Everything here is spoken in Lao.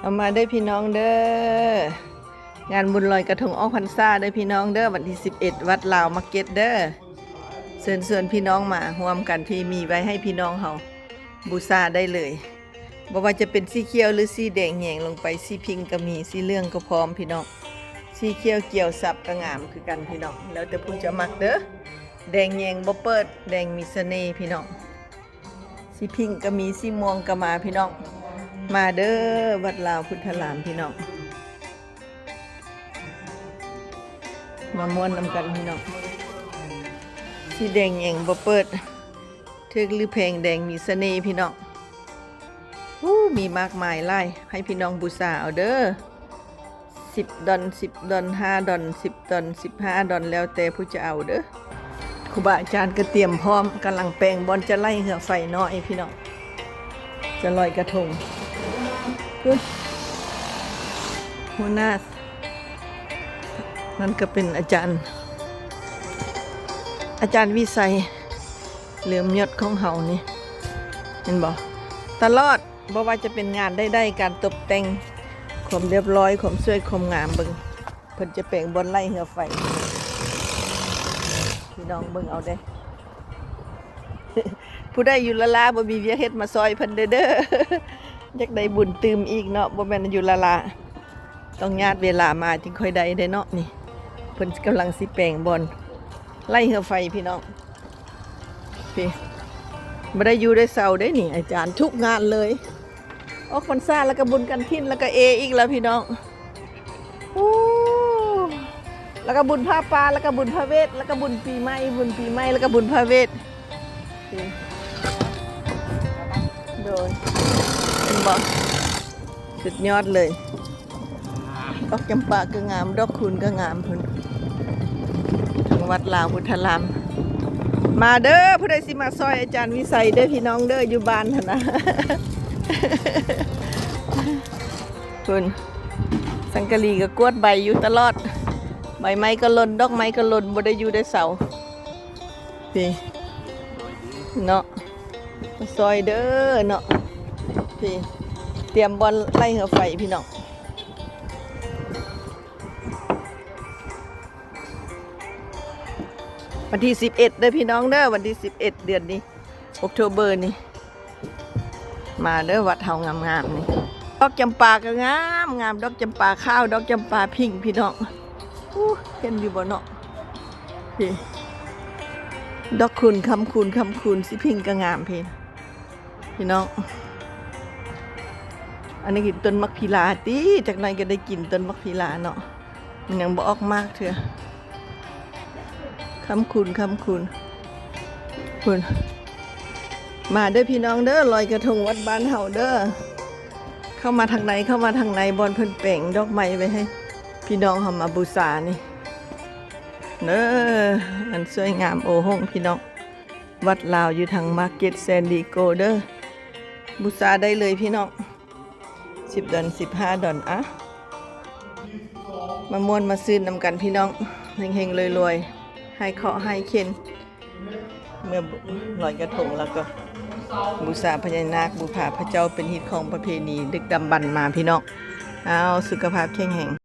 ເອົາມາເດີພີ່ນ້ອງເດີ ງານບຸນລອຍກະທົງອອກພັນສາເດີພີ່ນ້ອງເດີ ວັນທີສິບເອັດ ວັດລາວມາເກັດເດີ. ເຊີນຊວນພີ່ນ້ອງມາຮ່ວມກັນ ທີ່ມີໄວ້ໃຫ້ພີ່ນ້ອງເຮົາບູຊາໄດ້ເລີຍ. ບໍ່ວ່າຈະເປັນສີຂຽວ ຫຼື ສີແດງແຍງລົງໄປ, ສີພິງກະມີ, ສີເຫຼືອງກະພ້ອມພີ່ນ້ອງ. ສີຂຽວກຽວສັບກະງາມຄືກັນພີ່ນ້ອງ, ແລ້ວແຕ່ຜູ້ຈະມັກເດີ. ແດງແຍງບໍ່ເປີດ, ແດງມີສະເໜ່ພີ່ນ້ອງ. ສີພິງກະມີ, ສີມ່ວງກະມາພີ່ນ້ອງ. ມາເດີ ວັດລາວພຸດທະລາມພີ່ນ້ອງ. ມາມ່ວນນຳກັນພີ່ນ້ອງ. ສີແດງແຍງບໍ່ເປີດ, ຖືກຫຼືແພງ, ແດງມີສະເໜ່ພີ່ນ້ອງ. ໂອ້ ມີມາກມາຍຫຼາຍ ໃຫ້ພີ່ນ້ອງບູຊາເອົາເດີ. ສິບດອນ, ສິບດອນ, ຫ້າດອນ, ສິບດອນ, ສິບຫ້າດອນ, ແລ້ວແຕ່ຜູ້ຈະເອົາເດີ. ຄູບາອາຈານກະຕຽມພ້ອມ, ກຳລັງແປງບ່ອນຈະໄລ່ເຮືອໄຟນ້ອຍພີ່ນ້ອງ, ຈະລອຍກະທົງ. ພຸ້ນ ຫົວໜ້າ, ນັ້ນກະເປັນອາຈານ, ອາຈານວິໄສ ເຫຼືອມຍົດຂອງເຮົານີ້ ເຫັນບໍ່? ຕະຫຼອດ ບໍ່ວ່າຈະເປັນງານໃດໆ ການຕົບແຕ່ງ, ຄວາມລຽບຮ້ອຍ, ຄວາມສວຍ, ຄວາມງາມ, ເບິ່ງ ເພິ່ນຈະແປງບ່ອນໄລ່ເຮືອໄຟ ພີ່ນ້ອງເບິ່ງເອົາເດ້. ຜູ້ໃດຢູ່ລາລາບໍ່ມີວຽກເຮັດ ມາຊ່ອຍເພິ່ນເດີ ເດີ. ຢາກໄດ້ບຸນຕື່ມອີກເນາະ, ບໍ່ແມ່ນຢູ່ລາລາ ຕ້ອງຍາດເວລາມາຈຶ່ງຄ່ອຍໄດ້ເດ້ເນາະ. ນີ້ ເພິ່ນກຳລັງຊິແປງບ່ອນໄລ່ເຮືອໄຟພີ່ນ້ອງ. ພີ້ ບໍ່ໄດ້ຢູ່ໄດ້ເຊົາເດ້ນີ້ ອາຈານທຸກງານເລີຍ. ອອກພັນສາ ແລ້ວກະບຸນກັນຖິນ ແລ້ວກະເອອີກແລ້ວພີ່ນ້ອງ. ໂອ້ ແລ້ວກະບຸນຜ້າປ່າ ແລ້ວກະບຸນພະເວດ ແລ້ວກະບຸນປີໃໝ່, ບຸນປີໃໝ່ ແລ້ວກະບຸນພະເວດ. ໂດຍ ເຫັນບໍ່? ສຸດຍອດເລີຍ. ດອກຈຳປາກະງາມ, ດອກຄູນກະງາມພຸ້ນ. ທາງວັດລາວພຸດທະລາມ. ມາເດີ ຜູ້ໃດຊິມາຊ່ອຍອາຈານວິໄສເດີພີ່ນ້ອງເດີ ຢູ່ບ້ານຫັ້ນນະ. ພຸ້ນ ສັງກະລີກະກວດໃບຢູ່ຕະຫຼອດ. ໃບໄມ້ກະຫຼົ່ນ, ດອກໄມ້ກະຫຼົ່ນ, ບໍ່ໄດ້ຢູ່ໄດ້ເຊົາ. ພີ້ ເນາະ ມາຊ່ອຍເດີເນາະ. ພີ້ ຕຽມບ່ອນໄລ່ເຮືອໄຟພີ່ນ້ອງ. ວັນທີສິບເອັດເດີພີ່ນ້ອງເດີ, ວັນທີສິບເອັດ ເດືອນນີ້ October ນີ້. ມາເດີ ວັດເຮົາງາມໆນີ້. ດອກຈຳປາກະງາມງາມ, ດອກຈຳປາຂາວ, ດອກຈຳປາພິງພີ່ນ້ອງ. ອູ້ ເຫັນຢູ່ບໍ່ເນາະ? ພີ້ ດອກຄູນຄຳຄູນຄຳຄູນ ສີພິງກະງາມພີ້ ພີ່ນ້ອງ. ອັນນີ້ຄືຕົ້ນໝາກພີລາຕິ, ຈັກໜ່ອຍກະໄດ້ກິນຕົ້ນໝາກພີລາເນາະ. ມັນຍັງບໍ່ອອກໝາກເທື່ອ. ຄຳຄູນ ຄຳຄູນ ພຸ້ນ. ມາເດີພີ່ນ້ອງເດີ ລອຍກະທົງວັດບ້ານເຮົາເດີ. ເຂົ້າມາທາງໃນ ເຂົ້າມາທາງໃນ ບ່ອນເພິ່ນແປງດອກໄມ້ໄວ້ໃຫ້ພີ່ນ້ອງເຮົາມາບູຊານີ້ເດີ. ອັນສວຍງາມໂອໂຫງພີ່ນ້ອງ. ວັດລາວຢູ່ທາງມາເກັດ San Diego ເດີ. ບູຊາໄດ້ເລີຍພີ່ນ້ອງ. ສິບດອນ ສິບຫ້າດອນ. ອະ ມາມ່ວນມາຊື່ນນຳກັນພີ່ນ້ອງ. ເຮັງໆ ລວຍໆ ໃຫ້ເຄາະໃຫ້ເຂັນ. ເມື່ອລອຍກະທົງແລ້ວກໍບູຊາພະຍານາກ ບູຊາພະເຈົ້າ ເປັນຮີດຄອງປະເພນີດຶກດຳບັນມາພີ່ນ້ອງ. ເອົາ ສຸຂະພາບແຂງແຮງ.